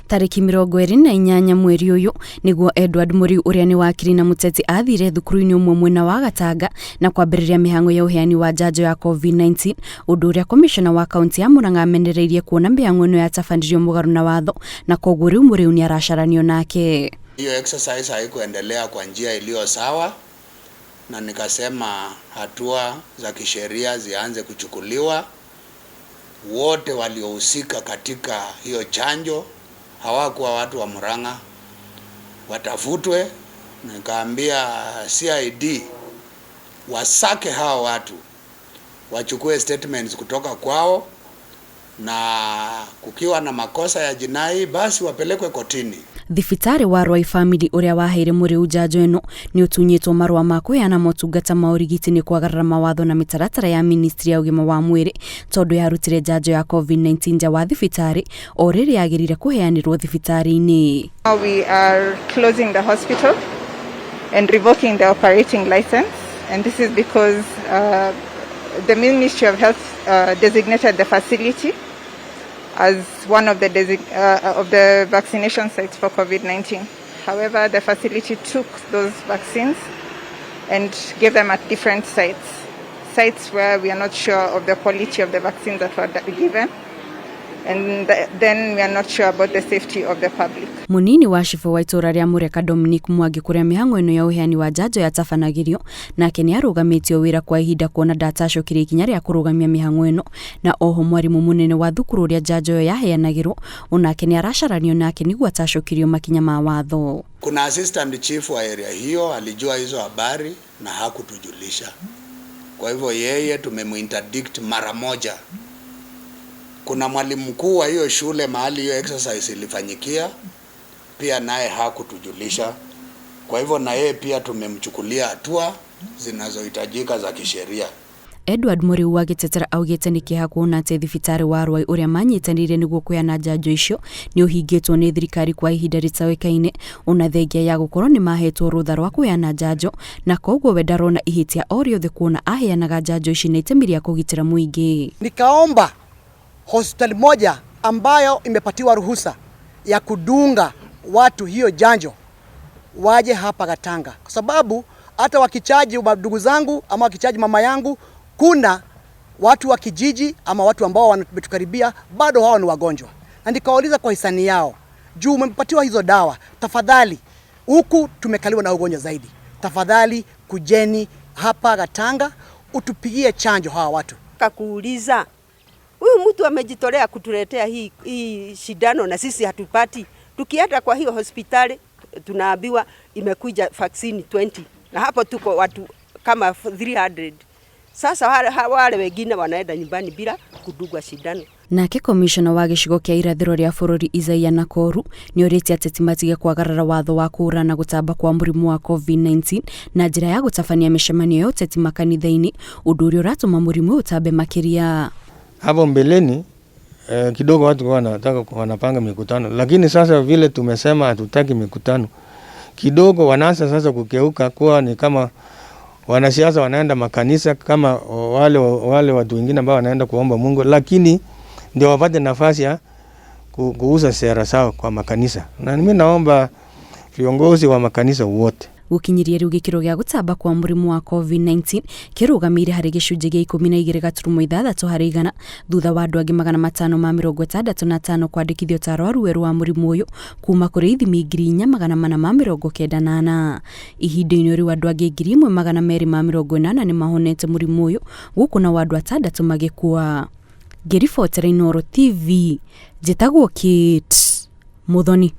Tarĩki 28 mweri ũyũ nĩguo Edward Mũriu ũrĩa nĩ wakiri na mũteti athire thukuru-inĩ ũmwe mwena wa Gatanga na kwambĩrĩria mĩhang'o ya ũheani wa njanjo ya COVID-19, ũndũ ũrĩa komishona wa kaunti ya Murang'a amenereirie kuona mĩhang'o ĩno yatabanirio mũgarũ na watho na koguo rĩu Mũriu nĩ aracaranio nake. Hiyo exercise haikuendelea kwa njia iliyo sawa, na nikasema hatua za kisheria zianze kuchukuliwa. Wote waliohusika katika hiyo chanjo hawakuwa watu wa Murang'a, watafutwe. Nikaambia CID wasake hawa watu, wachukue statements kutoka kwao, na kukiwa na makosa ya jinai basi wapelekwe kotini. Thibitarĩ wa Ruai Family ũrĩa waheire Mũrĩu njanjo ĩno nĩ ũtunyĩtwo marũa ma kũheana motungata ma ũrigiti nĩ kwagarara mawatho na mĩtaratara ya ministry ya ũgima wa mwĩrĩ tondũ yarutire njanjo ya COVID-19 nja wa thibitarĩ o rĩrĩa yagĩrĩire kũheanĩrwo thibitarĩ-inĩ. We are closing the hospital and revoking the operating license, and this is because the Ministry of Health designated the facility as one of the vaccination sites for COVID-19. However, the facility took those vaccines and gave them at different sites, sites where we are not sure of the quality of the vaccines that were given, and then we are not sure about the safety of the public. Munini wa cibũ wa itũra rĩa Mũreka Dominic Mwangi kũrĩa mĩhang'o ĩno ya ũheani wa njanjo yatabanagĩrio nake nĩ arũgamĩtio wĩra kwa ihinda kuona ndatacũkirie ikinya rĩa kũrũgamia mĩhang'o ĩno, na oho mwarimũ mũnene wa thukuru ũrĩa njanjo ĩyo yaheanagĩrwo onake nĩ aracaranio nake nĩguo atacũkirio makinya ma watho. Kuna assistant chief wa area hiyo alijua hizo habari na hakutujulisha, kwa hivyo yeye tumemuinterdict mara moja. Kuna mwalimu mkuu wa hiyo shule mahali hiyo exercise ilifanyikia, pia naye hakutujulisha. Kwa hivyo na yeye pia tumemchukulia hatua zinazohitajika za kisheria. Edward Mũrĩu agĩtetera augĩte nĩ kĩeha kuona atĩ thibitarĩ wa Ruai ũrĩa manyitanĩire nĩguo kũheana njanjo icio nĩ ũhingĩtwo nĩ thirikari kwa ihinda rĩtoĩkaine, ona thengia ya gũkorwo nĩ mahetwo rũtha rwa kũheana njanjo, na koguo we ndarona ihĩtia o rĩothe kuona aheanaga njanjo ici na itemi rĩa kũgitĩra mũingĩ. Nikaomba hospitali moja ambayo imepatiwa ruhusa ya kudunga watu hiyo janjo waje hapa Gatanga, kwa sababu hata wakichaji ndugu zangu ama wakichaji mama yangu, kuna watu wa kijiji ama watu ambao wametukaribia bado hao ni wagonjwa. Na nikawauliza kwa hisani yao, juu umepatiwa hizo dawa, tafadhali, huku tumekaliwa na ugonjwa zaidi, tafadhali kujeni hapa Gatanga utupigie chanjo hawa watu. Kakuuliza, huyu mtu amejitolea kutuletea hii shindano na sisi hatupati. Tukienda kwa hiyo hospitali tunaambiwa imekuja vaccine 20 na hapo tuko watu kama 300. Sasa wale wengine wanaenda nyumbani bila kudungwa shindano. Nake komishona wa gĩcigo kĩa irathĩro rĩa bũrũri Isaiah Nakoru nĩ orĩtie ateti matige kwagarara watho wa kũhũrana gũtamba kwa mũrimũ wa COVID-19 na njĩra ya gũtabania mĩcemanio ya ũteti makanitha-inĩ, ũndũ ũrĩa ũratũma mũrimũ ũyũ ũtambe makĩria. Hapo mbeleni kidogo watu wanataka wanapanga mikutano, lakini sasa vile tumesema hatutaki mikutano, kidogo wanaanza sasa kukeuka kuwa ni kama wanasiasa wanaenda makanisa kama wale watu wengine ambao wanaenda kuomba Mungu, lakini ndio wapate nafasi ya kuuza sera zao kwa makanisa. Na mimi naomba viongozi wa makanisa wote Gũkinyiria rĩu gĩkĩro gĩa gũtamba kwa mũrimũ wa COVID-19 kĩrũgamĩire harĩ gĩcunjĩ gĩa 12.6 harĩ igana, thutha wa andũ angĩ 565 kwandĩkithio ta arwaru erũ wa mũrimũ ũyũ kuma kũrĩ ithimi 4494. Ihinda-inĩ rĩu andũ angĩ 1280 nĩ mahonete mũrimũ ũyũ, gũkũ nao andũ 6 magĩkua. Ngĩribotera Inooro TV, njĩtagwo Kate Muthoni.